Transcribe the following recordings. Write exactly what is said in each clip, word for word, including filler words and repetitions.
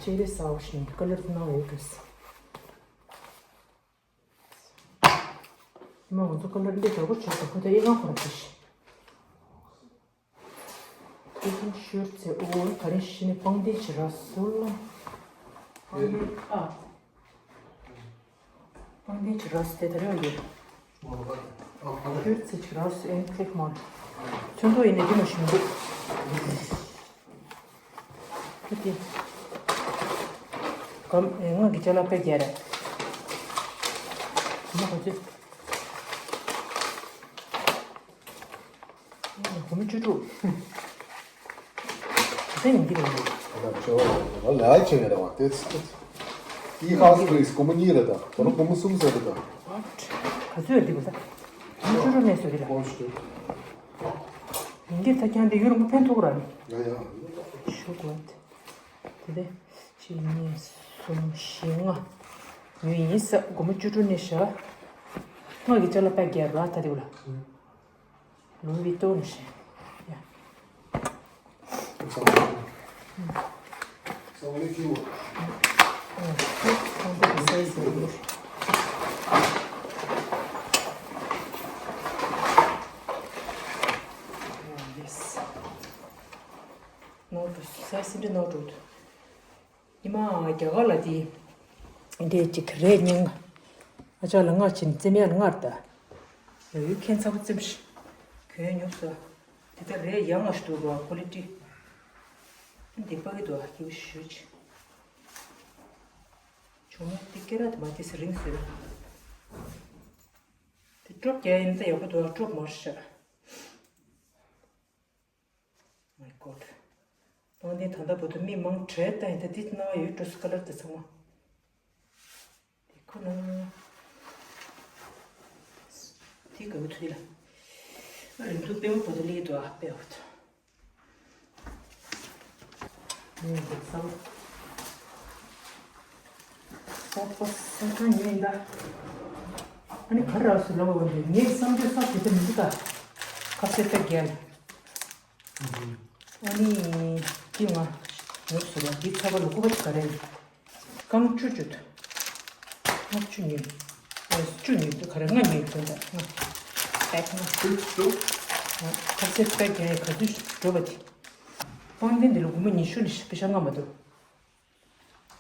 ཤེས་རེ་ས་འོ་ཤིང་ཀ་ལར་ནང་ཡོད་གི། མ་ང་ཚོ་ཀ་ལར་འདི་འདྲ་པོ་བྱས་སོང་ཁོ་ད་ཨེ་ང་ཁོ་ར་ཁྱི་ཤི། ཨེ་ཁྱི་ཤོར་ཚེ་འོ་ད་རེ་ཤི་ནི་པང་གདན་ཅི་ར་སུ་ལ། པང་གདན་ཨ། པང་གདན་ཅི་ར་སུ་དེ་ད་རེ་འོ་ཡོད། ཤོར་ཚེ་ཅི་ར་སུ་ཨེན་ཁ་ལིག་མ། ཚོན་མདོག་ཡིན་ནི་འདི་མ་ཤི་མི་འདུག་ཁ་དེ། གམ་ཨེ་ང་གི་ཅ་ལག་དཔེ་རྒྱ་རེད། གོ་མ་གོ་ཚོད། སྒོར་མོ་བཅུ་དྲུག་དེ་ཡིན་གྱི་རེད། ལ་ལ་ཆེ་ཡ་རེད་བ་དེ་ཚོ། ཏི་ཧའུ་སི་པི་རིས་སྒོར་མོ་གཉིས་རེད་ད། ད་ནི་སྒོར་མོ་གསུམ་ཟེར་རེད་ད། ག་ཚོད་ཡོད་འདི་གོ་ད། སྒོར་མོ་བཅུ་དྲུག་ནས་བཟོས་རེད་ལ། ཡིན་གྱི་ད་ཀྱང་དེ་ཡུ་རོ་མོ་ཕན་ཐོགས་ར་ནི། ཡ་ཡ། ཞུ་དགོས། དེ་ལས་གཅིག་གཉིས་གསུམ་བཞི་ལྔ་ཡོད་ཡིན་ས། སྒོར་མོ་བཅུ་དྲུག་ནས་བཞག་ལྔ་གི་ཅ་ལག་པ་རྒྱག་ར་ད་དེ་བ་ལ། ལུའི་ཝི་ཏོན་ནས་བཞག་ཡ། ནོར་འགྲོ་སོང་། སེམས་ཁྲལ་ནོར་འགྲོ་འདུག་ཉི་མ་རྒྱ་གར་ལ་དེ་འདྲས་ཅིག་རས་རྙིང་། ཨ་ཅག་ལ་ལྔ་ཕྱིན་རྩེ་མེད་ལྔར་ལྟ། ཡ་ཡུལ་ཁྱད་མཚར་པོ་རྩེ་མོ་ཞིག་གོན་ཉོབ་སོ། དེ་ལྟར་རས་ཡང་ང་ཞིག་འདུག་རོ་ཀོ་ལི་ཊི། འདི་པ་གི་འདུག་ཨ་སྐྱིད་པོ་ཞུ་ཅི། ཇོ་མོ་འདི་སྐེ་རགས་དེ་མ་དེ་སི་རིང་ཟེར། དེ་ཀྲོབ་རྒྱག་ཡིན་ད་ཡག་པོ་འདུག་ཨ་ཀྲོབ་མར་ཤ། My God། དཔང་ལྡན་ད་ལྟ་བར་དུ་མི་མང་གྲས་ད་ཡིན་ད་འདི་ན་ཡོད་འགྲོ་སི་ཀ་ལར་དེ་ཚང་མ། དེ་ཁོ་ན། དེ་ག་བུ་ཐུ་ལ། རིང་ཐུང་པད་མ་བར་དུ་ལི་དུ་ཨ་པད་འོ་ཐུ། ངས་འདི་བསམ། ས་པ་ས་ཁ་ཉིན་ད། ཨ་ནི་ག་རེ་རག་སུ་ལབ་པ་འདི་ངས་བསམ་རྒྱུ་ས་དེ་ད་མི་འདུག་ད། ཁ་སེ་ཏ་རྒྱལ། ཨ་ནི་ཀི་ང་ནུབ་སུ་ར་འདི་ཚ་བ་ལ་ཀུ་བ་ག་རེ་རེད། རྐང་བཅུ་བཅུ་དུ། ལྔ་བཅུ་ཉོས། ཨེ་བཅུ་ཉོས་དུ་ག་རེ་ལྔ་ཉོས་དུ་འདྲ་ལྔ། པེག་ལྔ། བཅུ་བཅུ། ཁ་སེ་ཏ་རྒྱལ་ག་དུས་འགྲོ་བ་དེ། དཔང་ལྡན་འདི་ལ་སྒོར་མོ་ཉི་ཤུ་ནི་པེ་ཤ་ལྔ་མ་འདུག་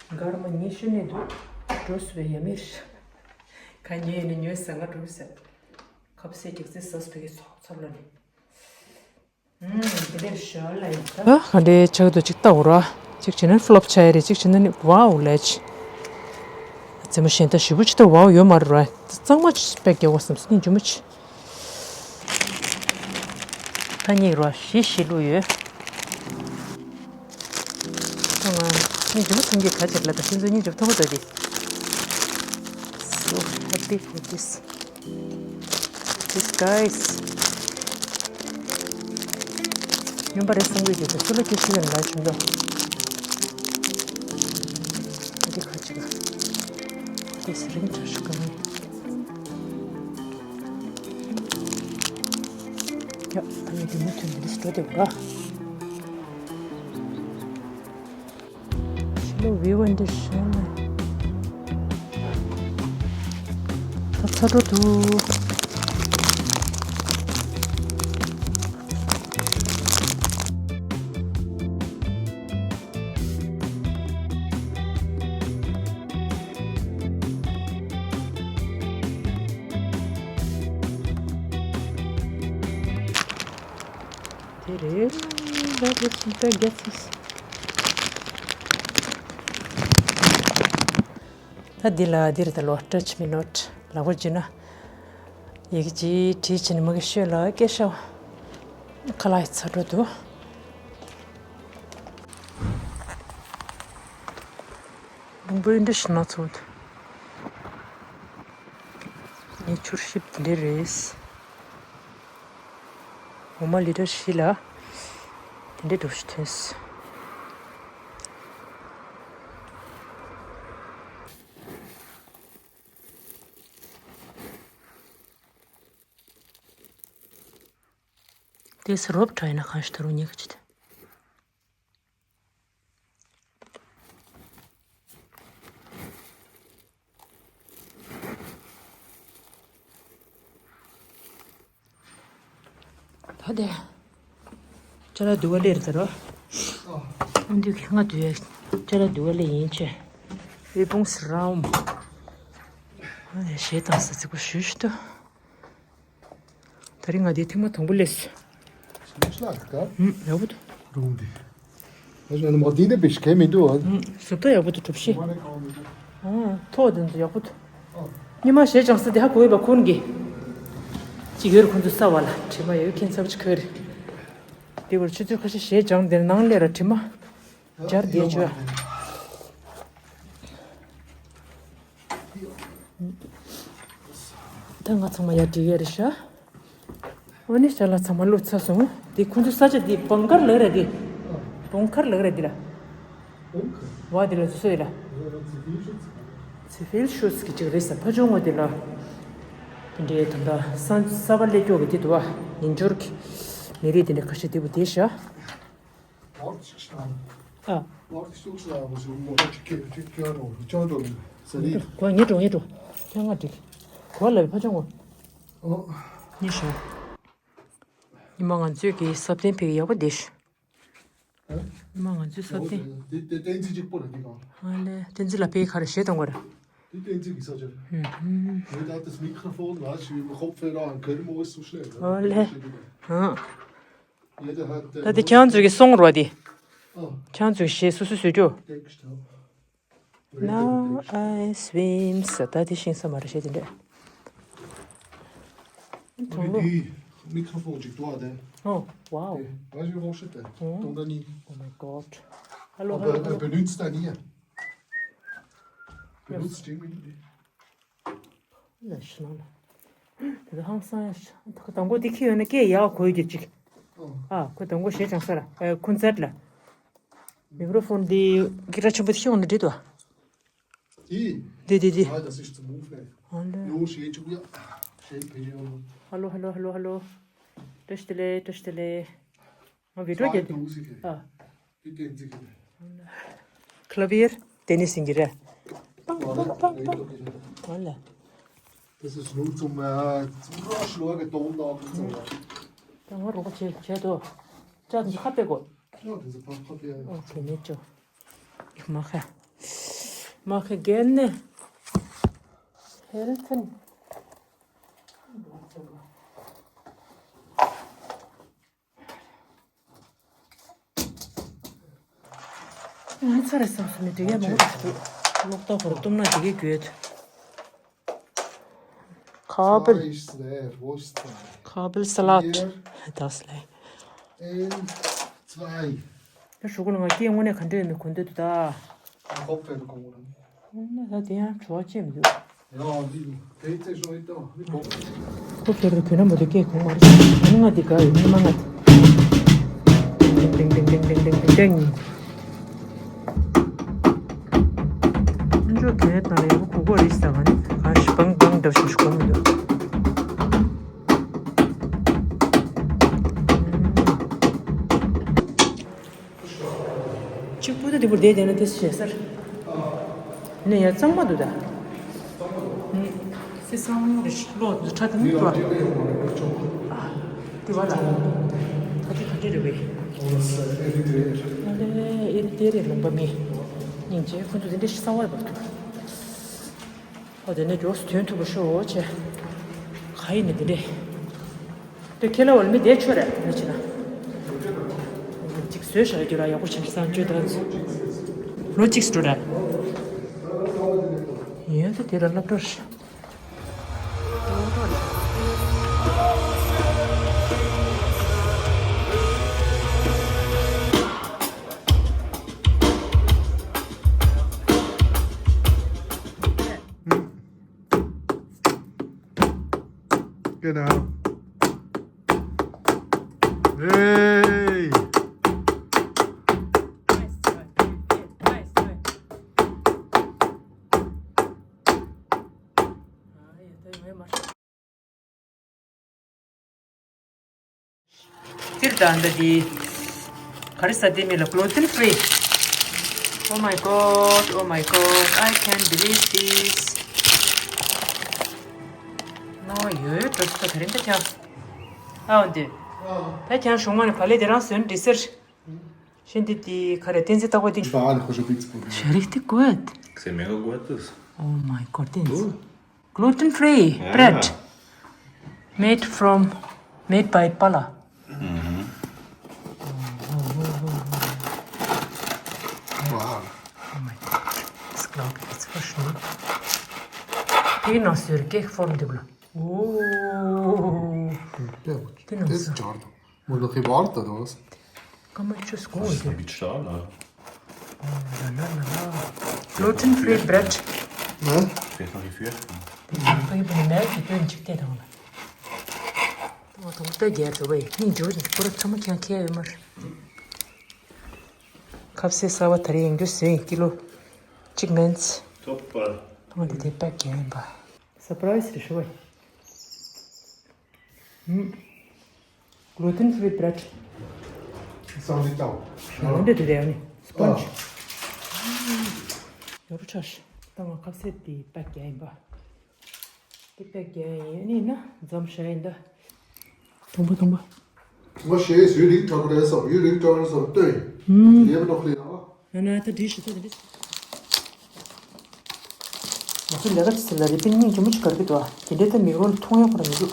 སྒོར་མོ་ཉི་ཤུ་ནི་འདུག་འགྲོ་སུ་བའི་ཡ་མིར། ག་ཉོས་ནི་ཉོས་ཟ་ང་འགྲོ་ཟ། ཁ་སེ་རྒྱག་ཚེ་ཟ་སུ་བའི་ཚོགས་ཚབ་ལ་ནི། ཨ་ག་འདྲའི་ཆགས་འདུག་ཅིག་ལྟ་འོ་ར། ཅིག་བྱས་ན་ཕློབ་ཆགས་ཡ་རེད། ཅིག་བྱས་ན་ནི་ཝའོ་ལས་ཅི། རྩེ་མོ་གཞན་དག་ཞེ་པོ་ཅིག་ད་ཝའོ་ཡོད་མ་རེད་ར། གཙང་མ་ཅིག་པེག་རྒྱག་དགོས་བསམ་སོང་། སྙིང་རྗེ་མོ་ཅིག་ད་སྙིང་ར་བཞི་བཞི་བླུགས་ཡོད། ད་ང་སྙིང་རྗེ་མོ་ཐོན་གྱི་ག་ཅིག་ལ་ད་ཁྱེད་ཚོ་སྙིང་རྗེ་མོ་ཐོན་པ་འདོད་དེ། So happy for this. This guys. ཡོང་པ་རེད་བསམ་གྱི་ཡོད་དེ་སུ་ལ་སྐྱེ་སྲིད་ཡོད་ལ་བྱུང་ད། འདི་ཁ་ཅིག་ལ། འདི་སི་རིང་ཐུ་ཤི་གང་། ཡ། ད་ངས་འདི་མུ་མཐུད་འདི་འདྲ་སྤྲོ་དེ་འགྲོ། ཕྱི་ལོགས་བིའུ་འདི་ཤེས་ནས། ད་ཚ་དྲོ་འདུག་དེ་རེད། ད་འདི་ལ་འདིར་ད་ལོ་touch me not ལག་པ་འཇུས་ན། ཡི་གེ་ཅིག་བྲིས་བྱས་ནས་མ་གི་ཤོད་ལ་སྐད་ཤོད། ཁ་ལག་ཚ་དྲོ་འདུག་ལུང་པ་འདི་འདྲ་ཞིག་ན་ཚོད། ཉེ་ཆུར་ཤིབ་འདི་འདྲ་རེད། འོ་མ་ལི་ཊར་བཞི་ལ་དེ་འདྲའི་འགྲོ་ཞིག་ཐོན་སོང་། དེ་སི་རོབ་ཁྲ་ཡིན་ན་གང་ཞིག་ད་རུང་ཉེ་གི་ཅི་ཐོན། ཨ་དེ། ཅ་ལག་འདུ་བ་ལེར་ཟེར་རོ། ཨ་འདི་ང་འདུ་ཡ། ཅ་ལག་འདུ་བ་ལེ་ཡིན་ཆེ། ཨེ་པུང་སི་རའོ་མ། ཨ་ནི་ཞེ་དང་ས་ཚིག་པོ་ཞུ་ཞུ་ཏོ། ད་རིང་ང་འདི་ཐེངས་མ་དང་པོ་ལས། ཤ་ལག་ག་ཨུམ་ཡག་པོ་འདུག་རུང་འདི། ཨ་ཞོ་ནི་མ་འདི་འདི་བེ་ཤ་གས་མི་འདུག་ཨ། ཨུམ་བཟོ་ལྟ་ཡག་པོ་འདུག་གྲུབ་ཤེས། ཨ་ཐོག་དེ་ཚོ་ཡག་པོ་འདུག་ཉི་མ་ཞེ་ཅང་ས་དེ་ཧ་གོ་ཡོད་པ་ཁོང་གི་ཅིག་ཡོད་རེད་ཁོང་ཚོ་ས་བ་ལ་དྲི་མ་ཡོད་ཁྱེད་ཚབ་ཅིག་ཁོས་རེད། དེ་བར་ཆུ་ཚོད་ཁ་ཤས་ཞེ་ཅང་དེ་ནང་ལས་ར་དྲི་མ་སྦྱར་བསྡད་བྱོས། ད་ང་ཚང་མ་ཡར་འགྲིག་ཡ་རེད་ཤག་འོ་ནི་ཤ་ལག་ཚང་མ་བླུགས་ཚར་སོང་། འདི་ཁོང་ཚོ་ས་ཆ་འདི་བང་ཁར་ལབ་རེད་འདི། བང་ཁར་ལབ་རེད་འདི་ལ། བ་འདི་ལ་བཟོས་ཡོད་ལ། ཚི་ཕིལ་ཤུ་ཚི་གི་ཅིག་རེད་ས་ཕ་ཆུང་ངོ་འདི་ལ། དེ་འདྲའི་ད་ལྟ་ས་ས་བ་ལས་སྐྱོ་གི་འདི་འདུག་བ། ཉིན་འབྱོར་གི་མི་རིགས་དེ་འདྲ་ཁ་ཤས་འདི་བུ་དེ་ཤ། ཨ། ཁོ་ངེད་འགྲོ་ངེད་འགྲོ་ཁྱོད་ང་འགྲིག་ཁོ་ལ་ཕ་ཆུང་ངོ་། ཉི་ཤོ། ཉི་མ་ང་ཚོས་ཀྱི་སབ་ཏན་ཕེག་ཡག་པོ་བསྡད་ཤག་ཉི་མ་ང་ཚོས་སབ་ཏན། དེ་དེ་བསྟན་འཛིན་གཅིག་པོ་རེད་འདི་གང་། ཨ་ལེ་བསྟན་འཛིན་ལ་ཕེག་ཁ་རེ་བཞེས་གཏོང་གོ་ར། དེ་བསྟན་འཛིན་གྱི་ས་ཆ་རེད། ཧུམ་ཧུམ། ངས་ད་ལྟ་མིག་ཁ་ཕོན་ལ་ཞུ་ཁོ་ཕེ་ར་གར་མོ་སུ་ཤེས་ར། ཨ་ལེ། ཧང་། ད་དེ་ཁྱེད་ཚོས་ཀྱི་སོང་རོ་དེ། ཨ། ཁྱེད་ཚོས་ཞེས་སུ་སུ་སུ་ཅོ། Now I swim ས་ད་དེ་ཤིང་ས་མ་རེད་ཤེས་དེ་འདྲ། དྲང་ལོ། མིག་ཁ་ཕོན་ཅིག་ཏུ་ཨ་དེ། ཨོ། Wow། ང་ཞུ་ཧོ་ཤི་ཏེ། ཏོང་ད་ནི། Oh my god། Hello hello hello། བེ་ལུས་ད་ནི་ཡ། བེ་ལུས་ཅིག་མིན། ལ་ཤི་ན་ལ། དེ་ཧང་སང་ཡ་ཤ། དང་པོ་དེ་ཁྱི་ཡོད་ན་སྐད་ཡག་གོ་ཡོད་ཀྱི་ཅིག་ཨ་ཁོ་དང་པོ་ཞེ་ཅང་ས་ལ་ཁོ་མཛད་ལ། མིག་རོ་ཕོན་དེ་ཀི་ར་ཆེན་པོ་དེ་ཤི་འོང་ན་འགྲིག་ཏོ། དེ་དེ་དེ། ཨ་ལེ། ཧ་ལོ་ཧ་ལོ་ཧ་ལོ་ཧ་ལོ། བཀྲ་ཤིས་བདེ་ལེགས་བཀྲ་ཤིས་བདེ་ལེགས། ང་བི་ཌིའོ་རྒྱབ་ཏེ། ཨ། Klavier ཏེ་ནི་སིང་གི་རེད། པང་པང་པང་པང་། ཨ་ལ། Das ist nur zum, äh, zum Schlucken, Ton da und so. ད་ང་རོགས་བྱེད་བྱེད་དོ། ཅག་ཁ་པེ་གོ། Ja, das ist ein paar Papier. ཨོ་ཁེ་ནེ་ཅོ། མ་ཁ། མ་ཁ་རྒན་ནེ། ཧེལ་ཐན། ང་ཚར་བསམ་སོང་ནས་འགྲིག་ཡ་མང་པོ་འདུག་ལོག་ལྟ་བོར་གཏུམ་ན་འགྲིག་གི་དགོས། ཁ་པེལ། Zwei ist leer, wo ist denn? ཁ་པེལ་སླད། Hier. Das leer. Eins, zwei. ད་ཞུ་གུ་ལ་ང་སྐད་དངོས་གནས་ག་འདྲ་ཡོད་མེད་གོ་འདོད་འདུག་ད། Kopf bekommen. ད་དེ་ཡང་བྲོ་བ་ཅི་མི་འདུག་ཁོ་ཕེར་རུ་གྱོན་ན་མ་གཏོགས་སྐད་གོ་མ་རེད། ང་འདི་ག་ཡོད་ཉི་མ་ང་། ཏིང་ཏིང་ཏིང་ཏིང་ཏིང་ཏིང་ཏིང་ཏིང་། ཨ་མཆོག་གྱོན་ཡ་དང་ཡག་པོ་གོ་གོ་རེད་ཟེར་ག་ནི་ག་ཞིག་བང་བང་འདྲ་ཞིག་གོ་མི་འདུག་གཅིག་པུ་ད་དེ་བུ་བསྡད་བསྡད་ན་དེ་ཞེ་སར། ནས་ཡ་གཙང་མ་འདུག་ད། སི་སང་རེ་ལོ་ཁྲ་དེ་མི་འགྲོ། དེ་བ་ལ། ད་དེ་ག་འདྲ་རེད་བས། ཨ་ལེ་ཨེ་རི་དེ་རེད་ལུང་པ་མི། སྙིང་རྗེ་ཁོ་ཚོ་དེ་འདྲ་ཞིག་གསང་བ་ཡོད་པ་འདུག་ཨོ་དེ་ནས་མགྱོགས་སུ་ཐོན་ཐུབ་པ་ཤོག་ཅེས། ག་ཡིན་ནི་དེ་འདྲས། དེ་ཁྱེད་ལ་འོ་མི་བསྡད་ཆོག་རེད་མི་ཆེ་ན། གཅིག་བཟོས་བཞག་རྒྱུ་ར་ཡག་པོ་བྱས་བསམ་བཅོས་དང་། ལོ་གཅིག་སུ་འགྲོ་ར། ཡོད་དེ་དེ་ར་སློབ་གྲྭར། Genau. Hey! ཏིར་ད་འདི་འདི། ག་རེ་ཟ་དེ་མི་ལ་gluten free། Oh my god, oh my god, I can't believe this. ནོ་ཡོད་འགྲོ་ཅི་ད་ག་རེ་འདི་ཀྱང་། ཨའོ་འདི། ད་ཁྱེད་རང་གཞུག་མ་ནས་བག་ལེབ་དེ་རང་བཟོས་ནས་འགྲིག་ཟེར། ཤིན་ཏུ་དེ་ག་རེ་བསྟན་འཛིན་རྟག་པ་དེ། Schwierige Geburt. Sehr mega gut das. Oh mein Gott, den. Gluten free bread. Made from, made by Pala. Mhm. Wow. Oh my God. It's cloud, it's for sure. དེ་ནང་སོར་ཀེག་ཕོརམ་འདུག་ལ། ཨོ། དེ་ནང་དེ་སོར་ཅར་དང་། Und noch gewartet, oder was? Kann man just go. Das ist ein bisschen schade. Gluten free bread. Ne? Vielleicht noch die Fürsten. Ich bin mehr gedöhnt, ich denke. ཁ་ཟས་གསར་པ་དེ་རིང་ཡིན་རྒྱུ་བཟོས་ཡིན་ཀི་ལོ་གཅིག་མིན། ཐོབ་པ། ཐོང་དེ་དེ་པེག་རྒྱག་ཡིན་པ། སར་པ་རའི་སི་རེད་ཤོད་བས། Gluten free bread. Sounds like. འདི་འདྲ་དེ་རེད་ཨ་ནི་སྤོན་ཇི། ཡོ་རུ་ཆར། ད་ང་ཁ་ཟས་དེ་པེག་རྒྱག་ཡིན་པ། དེ་པེག་རྒྱག་ཡིན་ནི་ན་འཛོམས་ཤ་ཡིན་ད། དང་པོ་དང་པོ། ང་ཞེས་ཡུན་རིང་དྲག་པོ་རེད་བསམ་ཡུན་རིང་དྲག་པོ་རེད་བསམ་ལྟོས། ཡིན་ཡེ་བ་ནོ་ཁ་ཡ། ན་ན་ད་འདྲི་ཞུ་ད་འདྲི། ང་ཚོ་ལས་ཀ་ཅི་ཟེར་ལ་རི་པིན་སྙིང་རྗེ་མོ་ཅིག་གར་གི་འདུག་དེ་འདྲའི་ད་མིག་རོ་ལ་མཐོང་ཡ་ཁོ་ར་མི་འདུག་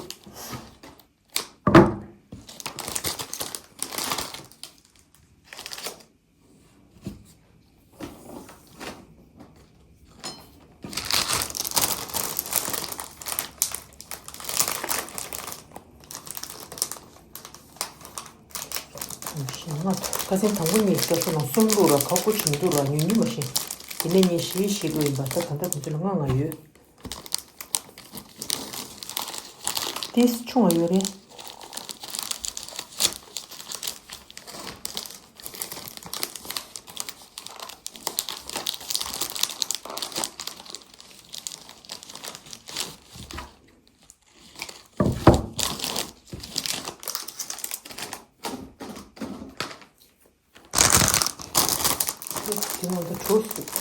ང་ཁ་སང་དང་པོ་གཉིས་ཀྱི་སྐྱབས་སུ་ལ་གསུམ་བླུགས་ར་ཁ་ཁུ་ཆུང་འདུག་ར་ཉུང་ཉུང་མ་ཤེས། དེ་ནས་ངས་བཞི་བཞི་བླུགས་ཡིན་པ་ད་ད་ལྟ་དེ་ཚོ་ལ་ལྔ་ལྔ་ཡོད། ཏིས་ཆུང་བ་ཡོད་རེད། དེ་ནང་དུ་གྲོ་བཙུགས།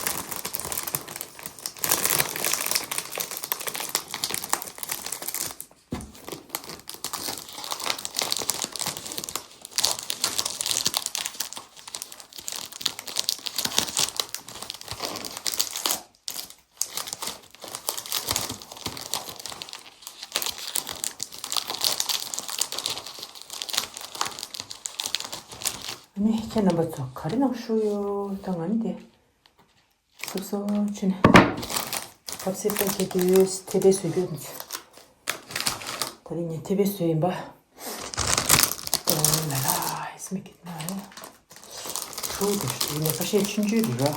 ཨ་ནི་ཁྱེད་རྣམ་པ་ཚོ་ག་རེ་གནང་ཞུ་ཡོད་ད་ང་ནི་དེ། སོ་སོ་ཆུ་ནས་ཁ་ཟས་པེག་རྒྱག་དུས་ཐེ་བེ་བཟོ་རྒྱུ། ད་རིང་ངས་ཐེ་བེ་བཟོས་ཡིན་པ། ཨོ་ལ་ལ་ཨིས་མི་ཀིད་ན་ཡ། ཁྲུ་དེ་ཡིན་ན་ཁ་ཤས་ཆུང་ཆུང་རེད་ར།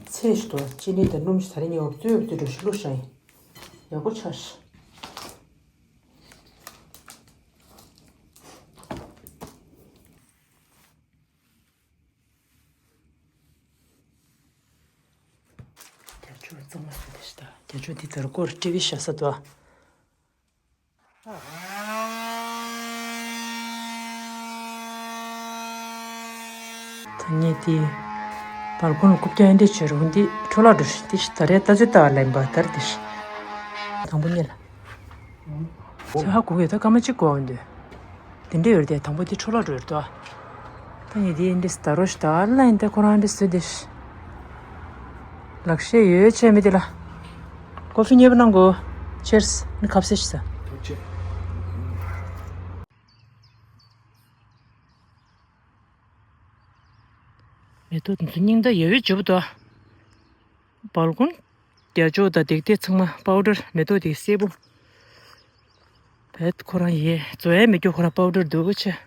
ཚེས་ཤིག་ཏུ་ཅི་ནི་དང་སྣུམ་ཞིག་ད་རིང་ངས་འོབ་ཙོས་འོབ་ཙོས་འགྲོ་ཞིག་བླུགས་ཤག་ཡིན། ཡག་པོ་ཆགས་ཤག་རྒྱ་ཆུ་གཙང་མ་བཟོས་ཏེ་ཤི་ད། རྒྱ་ཆུ་འདི་ཚར་སྐོར་ཊི་ཝི་ཤ་ས་དུ། ད་ངས་དེ་བལ་ཀོན་ལ་རྐུབ་བཀྱག་ཨེ་འདྲས་བྱས་རུང་འདི་འཕྲོ་བརླག་འགྲོ་ཤི་ཏི་ཤི་ད་རེས་ལྟ་ཚུལ་ལྟ་བ་ལེན་པ་ད་རེས་ཏི་ཤི། དང་པོ་ཉིད་ལ། ཚེ་ཧ་གོ་གི་ད་སྐར་མ་གཅིག་གོ་འོང་དུས། དེ་འདྲས་ཡོད་དེ་དང་པོ་དེ་འཕྲོ་བརླག་འགྲོ་ཡོད་དོ། ད་ངས་དེ་འདྲས་ད་རོ་ཤི་ད་ལ་ཡིན་ད་ཁོ་རང་འདྲས་བཟོས་དེ་ཤི། ལག་ཤེས་ཡོད་ཆེ་མི་དེ་ལ། ཀོ་ཕི་མཉེས་པོ་གནང་གོ། Cheers ནི་ཁ་ཟས་ཤི་ས། ཐུགས་རྗེ་ཆེ། མེ་ཏོག་དེ་ཚོ་སྙིང་ད་ཡ་ཡོད་བྱེད་པོ་དོ། བལ་ཀོན། རྒྱ་ཅོག་དང་འདེགས་འདེགས་ཚང་མ་པའུ་ཌར་མེ་ཏོག་དེ་སེར་པོ། བེད་ཁོ་རང་ཡས་བཟོ་ཡས་མེད་རྒྱུ་ཁོ་རང་པའུ་ཌར་འདུག་ཆེ།